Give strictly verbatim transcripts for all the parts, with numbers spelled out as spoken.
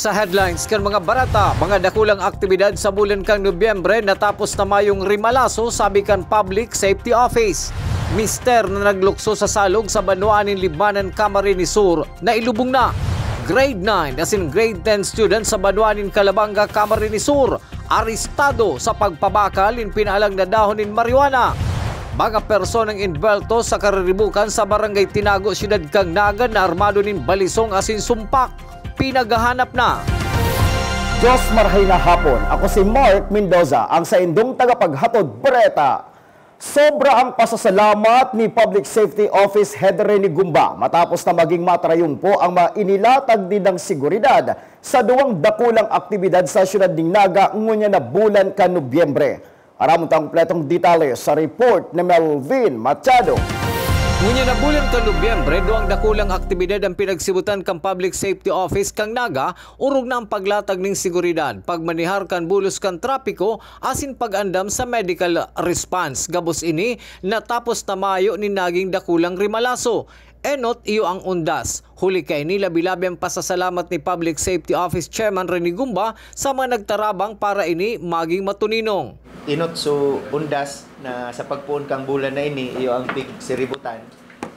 Sa headlines kan mga barata, mga dakulang aktibidad sa bulan kan Nobyembre natapos na mayong rimalaso, sabi kan Public Safety Office. Mister na naglukso sa salog sa banwaan nin Libmanan, Camarines Sur, nailubong na. Grade nine asin Grade ten student sa banwaan nin Calabanga, Camarines Sur, arestado sa pagpabakal nin pinaalang na dahon nin marijuana. Mga personang inbwelto sa kariribukan sa Barangay Tinago, Siyudad kan Naga na armado nin balisong asin sumpak, pinaghahanap na. Diyos, marhay na hapon. Ako si Mark Mendoza, ang saindong tagapaghatod bareta. Sobra ang pasasalamat ni Public Safety Office Head Rene Gumba matapos na maging matrayumpo ang mga inilatag nindang seguridad sa duwang dakulang aktibidad sa siyudad nin Naga ngunyan na bulan kan Nobyembre. Aramon ta ang kompletong detalye sa report ni Melvin Machado. Ngunyan na bulan kan Nobyembre, duwang dakulang aktibidad ang pinagsibutan kan Public Safety Office kan Naga, orog na ang paglatag nin seguridad, pagmanehar kan bulos kan trapiko, asin pag-andam sa medical response. Gabos ini, natapos na mayo nin naging dakulang rimalaso. Enot iyo ang undas. Huli kaini, labi-labi ang pasasalamat ni Public Safety Office Chairman Rene Gumba sa mga nagtarabang para ini maging matuninong. Enot so undas na sa pagpoon kang bulan na ini, iyo ang pigsiributan.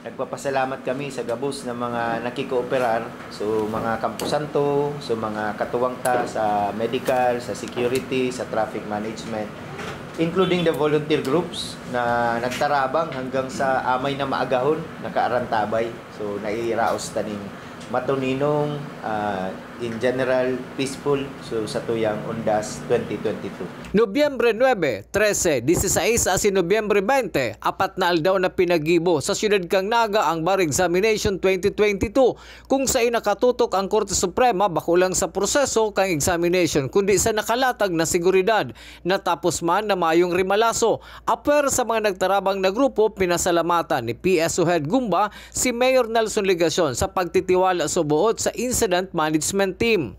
Nagpapasalamat kami sa gabos na mga nakikooperar, so mga kamposanto, so mga katuwang ta sa medical, sa security, sa traffic management, including the volunteer groups na nagtarabang hanggang sa amay na maagahon, nakaarantabay. So, nairaos ta ning matuninong, ah, in general, peaceful, so, satuyang undas twenty twenty-two. Nobyembre nuebe, trese, disisais asin Nobyembre beinte, apat na aldaw na pinagibo sa siyudad kan Naga ang Bar Examination twenty twenty-two, kung saen nakatutok ang Korte Suprema bako lang sa proseso kan examination kundi sa nakalatag na seguridad. Natapos man na mayong rimalaso, apwera sa mga nagtarabang na grupo, pinasalamatan ni P S O Head Gumba si Mayor Nelson Legacion sa pagtitiwala suboot sa Incident Management Team.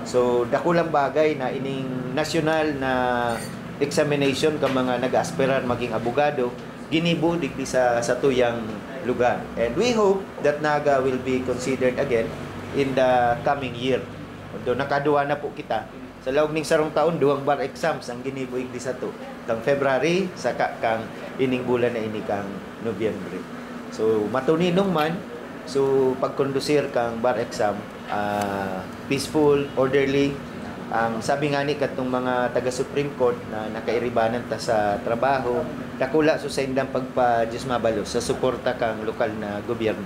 So, dakulang bagay na ining nasyonal na examination ka mga nag-aaspirar maging abogado, ginibo digdi sa satuyang lugar. And we hope that Naga will be considered again in the coming year. Although nakaduwa na po kita, sa laog ning sarong taon, duwang bar exams ang ginibo digdi sato, kang February, saka kang ining bulan na ini, kang Nobyembre. So, matuninong man, so, pagkondusir kang bar exam, ah, peaceful, orderly. Ang sabi nga ni katong mga taga Supreme Court na nakairibanan ta sa trabaho, dakula so saindang pagpa-Diyos mabalos sa suporta kang lokal na gobyerno.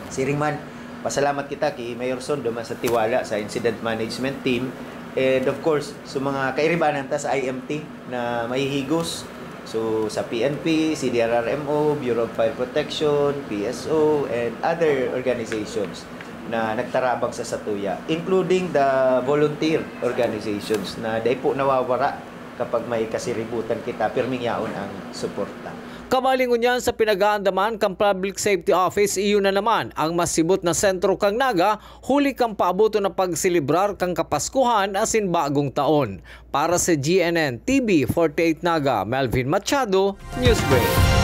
Siring man, pasalamat kita ki Mayor Son duman sa tiwala sa incident management team. And of course, sa mga kairibanan ta sa I M T na mahihigos, so sa P N P, C D R R M O, Bureau of Fire Protection, P S O, and other organizations na nagtarabang sa satuya, including the volunteer organizations na dai po nawawara kapag may kasiributan kita, pirming yaon ang suporta. Kabali ngunyan sa pinag-aandaman kan Public Safety Office, iyo na naman ang masibot na sentro kan Naga, huli kan paaboton na pagselebrar kan Kapaskuhan asin Bagong Taon. Para sa G N N T V forty-eight Naga, Melvin Machado, Newsbreak.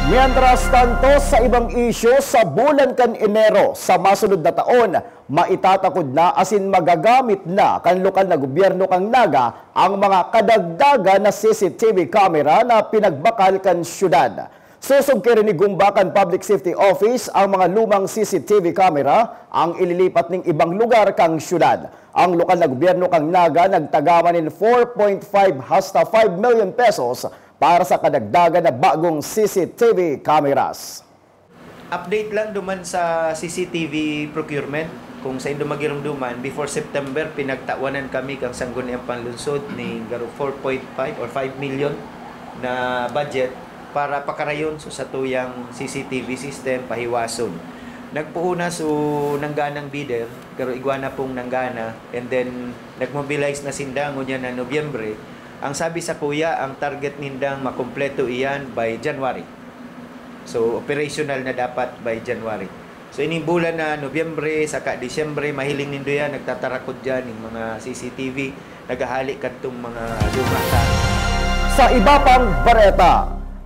Mientras tanto, sa ibang isyu, sa bulan kan Enero sa masunod na taon, maitatakod na asin magagamit na kan lokal na gobyerno kan Naga ang mga kadagdagan na C C T V camera na pinagbakal kan syudad. Sosog ki Rene Gumba kan Public Safety Office, ang mga lumang C C T V camera ang ililipat ning ibang lugar kan syudad. Ang lokal na gobyerno kan Naga nagtagaman nin four point five hasta five million pesos para sa kadagdagan na bagong C C T V cameras. Update lang duman sa C C T V procurement. Kung saindo magiromdoman, before September, pinagtawanan kami kan Sangguniang Panlunsod ning garo four point five or five million na budget para pakarayon sa satuyang C C T V system pahiwason. Nagpoon na so nangganang bidder, garo igwa na pong nanggana, and then nag-mobilize na sinda ngunyan na Nobyembre. Ang sabi sakuya, ang target nindang makumpleto iyan by January. So, operational na dapat by January. So, ining bulan na Nobyembre saka Disyembre, mahiling nindo yan, nagtatarakod dyan yung mga C C T V, naghahali kadtong mga luma ta. Sa iba pang bareta,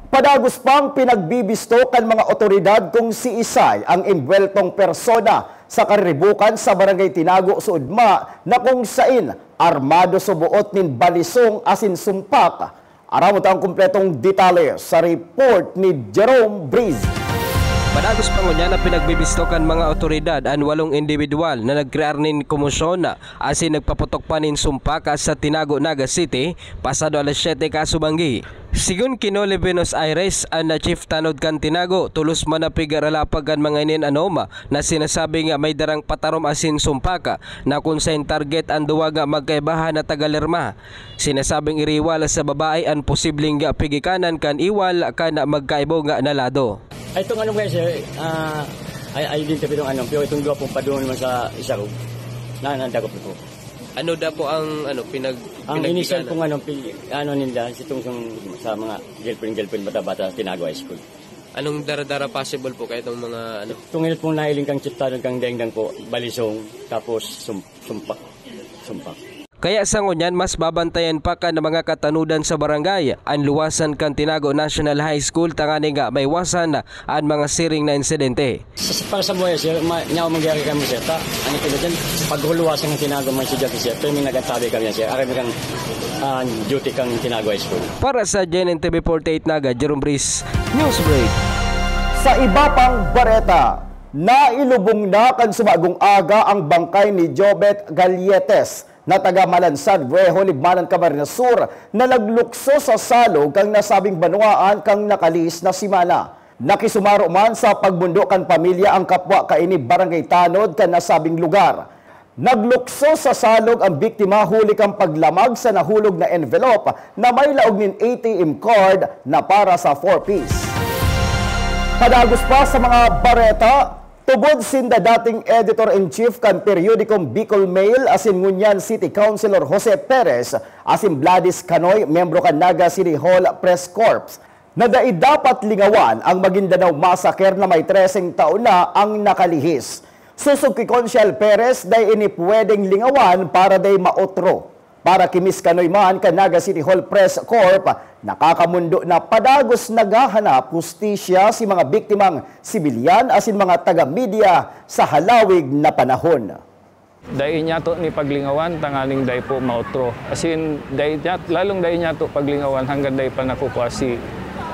padagos pang pinagbibisto kan mga otoridad kung siisay ang imbweltong persona sa kariribukan sa Barangay Tinago, Suudma, na kung sain armado suboot nin balisong asin sumpak. Aramon ta ang kompletong detalye sa report ni Jerome Breeze. Padagos pa ngunyan na pinagbibisto kan mga awtoridad an walong indibidwal na nagkrear nin komosyon asin nagpaputok pa nin sumpak sa Tinago, Naga City, pasado alas siyete kasubanggi. Sigon ki Noli Buenos Aires, an Chief tanod kan Tinago, tolos man na pigaralapag kan mga inin anom na sinasabi nga may darang patarom asin sumpak na kun saen target an duwa nga magkaibahan na taga Lerma. Sinasabing iriwal sa babae an posibleng pigikanan kan iwal kan magkaibo nga na lado. Ay, itong ano kaya, sir, ah, ay, ay din tabi itong ano, pero itong duwa pong padungon naman sa isarog. Na, nadakop na po. Ano daw po ang, ano, pinag-, Ang initial pinagbiganan? Pong ano, pi-, ano ninda, itong sa, sa mga girlfriend, girlfriend, bata-bata, Tinago High School. Anong dara-dara possible po kaya itong mga, ano? Itong ilo pong nailing kang chiptado kang dengdang po, balisong, tapos sum-, sumpak. Sumpak. Kaya sa ngunyan, mas babantayan pa kan mga katanudan sa barangay an luwasan kan Tinago National High School tanganing maiwasan an mga siring na insidente. Sa, sa, para sa buhay, sir, ma-, nyaw mangyari kami, sir, ta, ano ito dyan, paghuluwasan ng Tinago mga estudyante, sir, pero may nagantabi kami, sir, aram kang, ah, duty kang Tinago High School. Para sa G N N T V forty-eight Naga, Jerome Breeze, Newsbreak. Sa iba pang bareta, nailubong na kan sumagong aga ang bangkay ni Jobet Galletes na taga Malansan, Viejo, Libmanan, Camarines Sur, na naglukso sa salog kan nasabing banwaan kan nakalihis na semana. Nakisumaro man sa pagmondo kan pamilya ang kapwa kaini barangay tanod kan nasabing lugar. Naglukso sa salog ang biktima huli kan paglamag sa nahulog na envelope na may laog nin A T M card na para sa four Ps. Padagos pa sa mga bareta, tubod sinda dating editor-in-chief kan periodikong Bicol Mail asin ngunyan City Councilor Jose Perez asin Vladis Canoy, miyembro kan Naga City Hall Press Corps, na dai dapat lingawan ang Maguindanao Massacre na may treseng taon na ang nakalihis. Sosog ki Konsyal Perez, dai ini pwedeng lingawan para dai maotro. Para ki Miss Canoy man kan Naga City Hall Press Corps, nakakamondo na padagos naghahanap hustisya si mga biktimang sibilyan asin mga taga-media sa halawig na panahon. Dai niyato ni paglingawan tanganing dai po maotro. As in, dai niya, lalong dai niyato paglingawan hanggang dai pa nakukua si,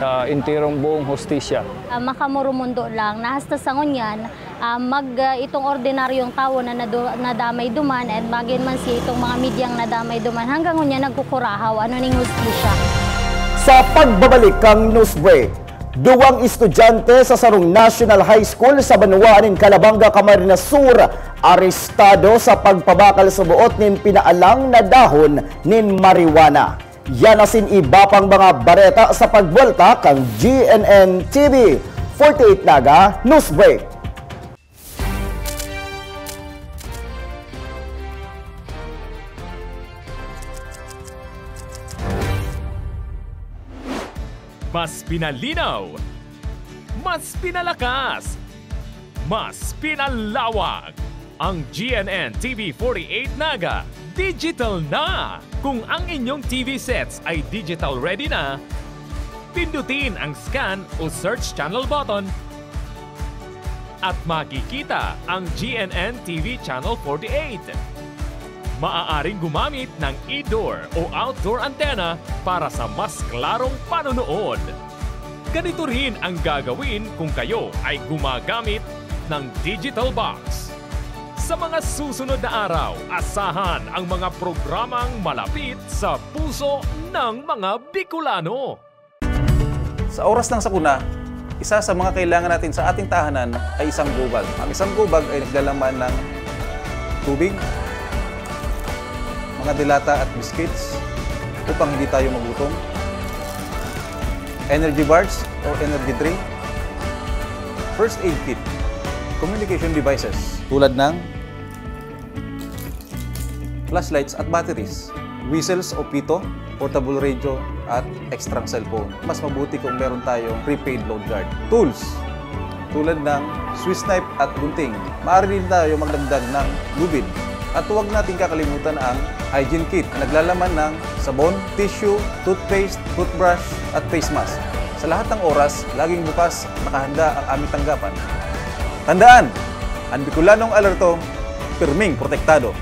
ah, enterong buong hustisya. Ah, makamoromundo lang na hasta sa ngunyan, ah, mag, ah, itong ordinaryong tawo na nadu-, nadamay duman, at magin man si itong mga medyang nadamay duman, hanggang ngunyan nagkukurahaw ano ning hustisya. Sa pagbabalik kang Newsbreak, duwang estudyante sa sarong National High School sa banwaan nin Calabanga, Camarines Sur, arestado sa pagpabakal sa buot nin pinaalang na dahon nin marijuana. Yan asin iba pang mga bareta sa pagbuwelta kan G N N T V forty-eight Naga Newsbreak. Mas pinalinaw, mas pinalakas, mas pinalawak. Ang G N N T V forty-eight Naga digital na! Kung ang inyong T V sets ay digital ready na, pindutin ang scan o search channel button at makikita ang G N N T V Channel forty-eight. Maaaring gumamit ng indoor o outdoor antenna para sa mas klarong panonood. Ganito rin ang gagawin kung kayo ay gumagamit ng digital box. Sa mga susunod na araw, asahan ang mga programang malapit sa puso ng mga Bicolano. Sa oras ng sakuna, isa sa mga kailangan natin sa ating tahanan ay isang gubag. Ang isang gubag ay naglalaman ng tubig, mga delata at biscuits upang hindi tayo magutom, energy bars or energy drink, first aid kit, communication devices tulad ng flashlights at batteries, whistles o pito, portable radio, at extrang cellphone. Mas mabuti kung meron tayong prepaid load guard. Tools, tulad ng Swiss knife at gunting. Maaari din tayo magdagdag ng lubid. At huwag nating kakalimutan ang hygiene kit na naglalaman ng sabon, tissue, toothpaste, toothbrush, at face mask. Sa lahat ng oras, laging bukas, nakahanda ang aming tanggapan. Tandaan, An Bicolanong alerto, pirming protektado.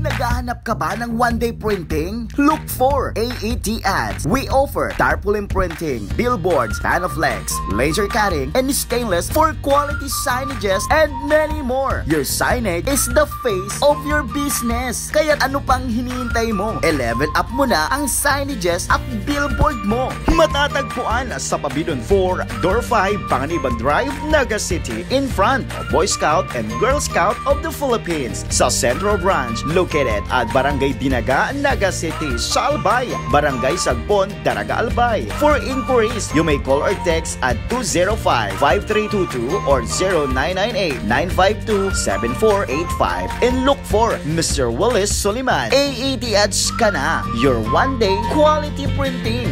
Naghahanap ka ba ng one-day printing? Look for A E T Ads. We offer tarpaulin printing, billboards, panoflex, laser cutting, and stainless for quality signages, and many more. Your signage is the face of your business. Kaya ano pang hinihintay mo? E-level up mo na ang signages at billboard mo. Matatagpuan sa Pabidon four, Door five, Panganiban Drive, Naga City, in front of Boy Scout and Girl Scout of the Philippines. Sa Central Branch, located at Barangay Dinaga, Naga City, Salbay, Barangay Sagpon, Daraga, Albay. For inquiries, you may call or text at two zero five, five three two two or zero nine nine eight, nine five two, seven four eight five, and look for Mister Willis Soliman. A E T Ads ka na, your one-day quality printing.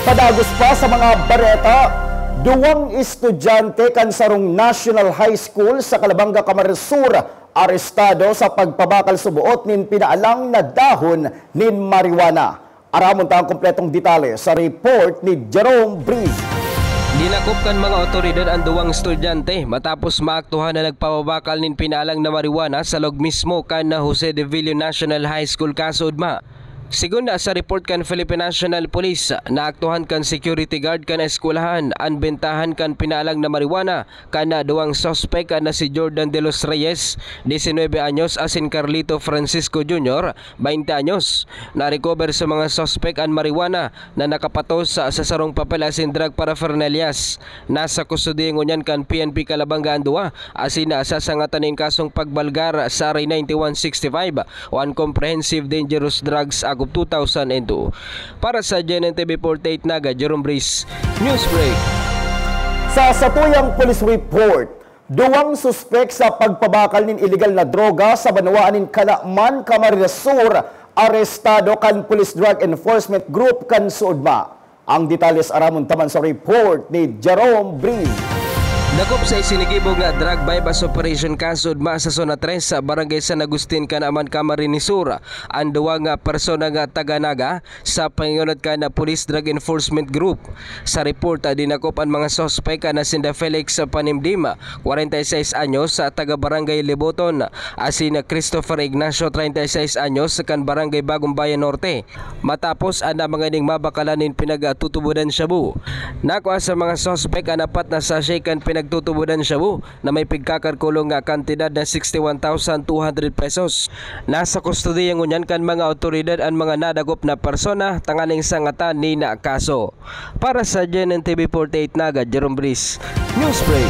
Padagos pa sa mga bareta, duwang estudyante kan sarong National High School sa Calabanga, Camarines Sur, arestado sa pagpabakal suboot nin pinaalang na dahon nin marijuana. Aramon ta ang kompletong detalye sa report ni Jerome Breeze. Dinakop kan mga awtoridad an duwang estudyante matapos maaktuhan na nagpababakal nin pinaalang na marijuana sa log mismo kan Jose de Villo National High School, Casudma. Segun na sa report kan Philippine National Police, naaktuhan kan security guard kan eskwelahan an bentahan kan pinaalang na marijuana kan duwang suspek na si Jordan de los Reyes, diecinueve anyos, asin Carlito Francisco Junior, baynte anyos. Na-recover sa mga suspek an marijuana na nakapatos sa, sa sarong papel asin drug paraphernalias. Nasa kustodiya ngunyan kan P N P Calabanga an duwa, asin nasasangatan nin kasong pagbalgar sa R A ninety-one sixty-five o an Comprehensive Dangerous Drugs Act of two thousand and two. Para sa G N N T V forty-eight Naga, Jerome Breeze, Newsbreak. Sa satuyang police report, duwang suspek sa pagpabakal nin iligal na droga sa banwaan nin Canaman, Camarines Sur, arestado kan Police Drug Enforcement Group kan Sudma. Ang detalye sa aramon ta man sa report ni Jerome Breeze. Dakop sa isinigibog nga drug buy-bust operation kan Sudma sa Zona tres sa Barangay San Agustin, Canaman, Camarines Sur, an duwa nga persona nga taga Naga, sa pangingunot kan Police Drug Enforcement Group. Sa report, ah, dinakop an mga suspek na sinda Felix Panimdim, kwarenta y seis anyos, sa taga Barangay Liboton, asin Christopher Ignacio, treinta y seis anyos, kan Barangay Bagong Bayan Norte. Matapos, an mga ining mabakalan nin pinagtutubodan shabu. Nakua sa mga suspek an apat na sachet kan pinagtutubodan shabu na may pigkakalkulo nga kantidad na sixty-one thousand two hundred pesos. Nasa kustodiya ngunyan kan mga awtoridad an mga nadakop na persona tanganing sangatan nin kaso. Para sa G N N T V forty-eight Naga, Jerome Breeze, Newsbreak.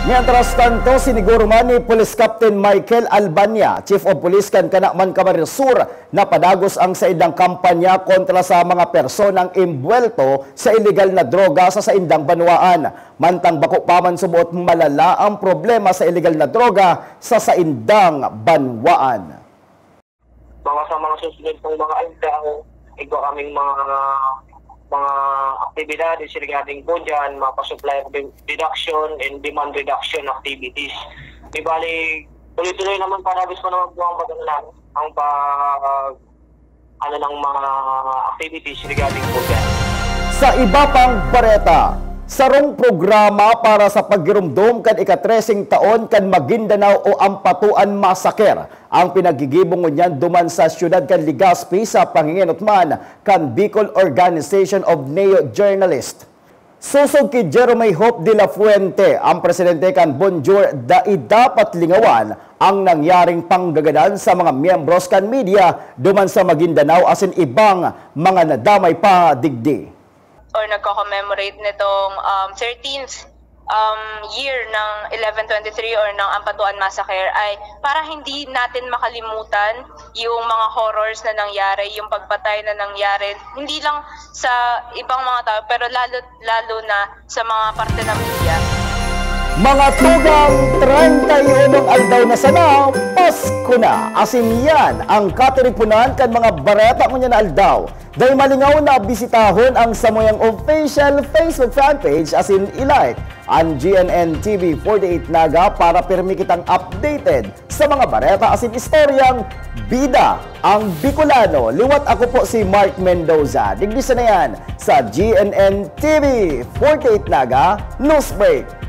Mientras tanto, siniguro man ni Police Captain Michael Albania, Chief of Police kan Canaman, Camarines Sur, na padagos ang saindang kampanya kontra sa mga personang imbuwelto sa iligal na droga sa saindang banwaan. Mantang bako pa man suboot malala ang problema sa iligal na droga sa saindang banwaan. Mga sa mga susunod pang mga aldaw, igwa kaming mga, mga aktibidades regarding po dyan, mga pa-supply of de-, deduction and demand reduction activities. Di bali, tuloy-tuloy naman, padagos pa naman po ang pag-, ano namin, ang pag-, ano ng mga activities regarding po dyan. Sa iba pang bareta, sarong programa para sa paggiromdom kan ikatreseng taon kan Maguindanao o Ampatuan Massacre ang pinaggigibo ngunyan duman sa siyudad kan Legazpi sa pangingenot man kan Bicol Organization of Neo-Journalists. Sosog ki Jerome Hope de la Fuente, ang presidente kan Bonjour, dai dapat lingawan ang nangyaring panggagadan sa mga miyembros kan media duman sa Maguindanao asin ibang mga nadamay pa digdi. Or nagko-commemorate nitong, um, thirteenth, um, year ng eleven twenty-three or ng Ampatuan Massacre ay para hindi natin makalimutan yung mga horrors na nangyari, yung pagpatay na nangyari, hindi lang sa ibang mga tao, pero lalo, lalo na sa mga parte ng media. Mga tugang, treinta y unong aldaw na sana, Pasko na! Asin yan ang katiriponan kan mga bareta ngunyan na aldaw. Dai malingaw na bisitahon ang samuyang official Facebook fanpage asin i-like an G N N T V forty-eight Naga para pirmi kitang updated sa mga bareta asin istoryang bida ang Bicolano. Liwat ako po si Mark Mendoza. Digdi sana yan sa G N N T V forty-eight Naga Newsbreak.